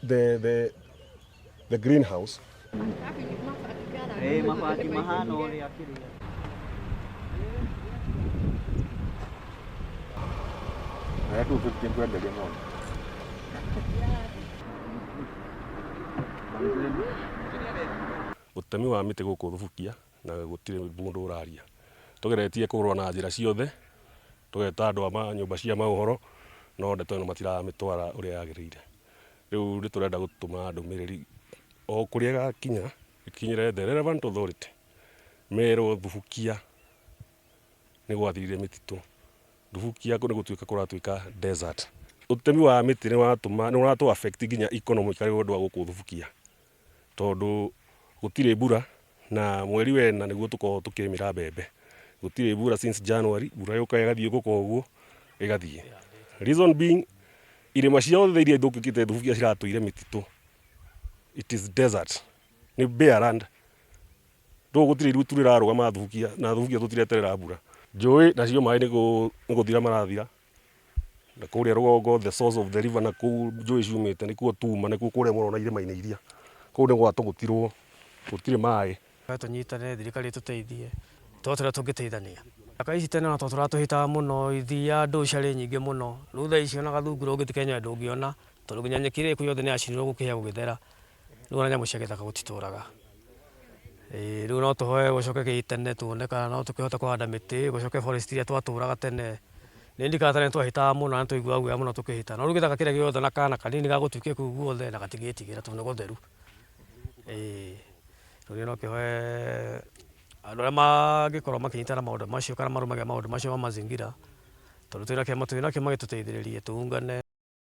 the greenhouse. Ĩĩ mabati mahana ũrĩa kĩrĩa. Na 250 ngwenderia ng'ombe. Ũtemi wa mĩtĩ gũkũ Thubukia na gũtirĩ mũndũ ũraria. Tũgeretie kũrũa na njĩra ciothe, tũgeta andũ a nyũmba cia maũhoro, no ndeto ĩno matiramĩtwara ũrĩa yagĩrĩire. Rĩu nĩ tũrenda gũtũma ndũmĩrĩri o kũrĩa ĩgakinya, ĩkinyĩre the relevant authority, merwo Thubukia nĩ gwathirire mĩtitũ. Thubukia nĩ gũtuĩka kũratuĩka desert. Ũtemi wa mĩtĩ nĩ watũma, nĩ ũratũ affect nginya economically ũndũ wa gũkũ Thubukia, tondũ gũtirĩ mbura na mweri wena nĩguo tũkoragwo tũkĩrĩmĩra mbembe. Gũtirĩ mbura since January, mbura yũkaga ĩgathiũrũrũka ũguo ĩgathiĩ. Reason being, irĩma ciothe iria ithũkĩte Thubukia ciratũire mĩtitũ. It is desert, nĩ bare land. Rĩu gũtirĩ itu rĩrarũgama Thubukia na Thubukia tũtireterera mbura. Njũĩ nacio maĩ nĩ gũthira marathira, na kũrĩa rũgongo the source of the river na kũu njũĩ ciumĩte nĩkuo tuma, nĩkuo kũrĩa mũrona irĩma-inĩ iria, kũu nĩ gwatũgũtirwo, gũtirĩ maĩ. Tũnyitane, thirikari ĩtũteithie, tuone ũrĩa tũngĩteithania. Ithaka ici tene ona to tũratũhĩtaga mũno, ithia ndũũ ciarĩ nyingĩ mũno, rĩu thaa ici ona gathungura ũngĩthiĩ Kenya ndũngĩona, tondũ nginya nyeki ĩrĩa ĩkuo yothe nĩ yacinirwo gũkĩhĩa gũgĩthera, rĩu ona nyamũ cia gĩthaka gũtitũraga. Ĩĩ rĩu no tũhoe gũcoke gĩtene tuone kana no tũkĩhote kũhanda mĩtĩ, gũcoke forest iria twatũraga tene. Nĩ ndirikanaga tene nĩ twahĩtaga mũno na nĩ twaiguaga guoya mũno tũkĩhĩta, no rĩu gĩthaka kĩrĩa gĩothe na kana kanini gagũtuĩkia kũu guothe na gatingĩtigĩra tondũ nĩ gũtheru. Ĩĩ rĩu niĩ no kĩhoe andũ arĩa mangĩkorwo makĩnyitana maũndũ macio kana marũmagia maũndũ macio ma mazingira, tondũ twĩna kĩama twĩnakĩo magĩtũteithĩrĩrie tũungane.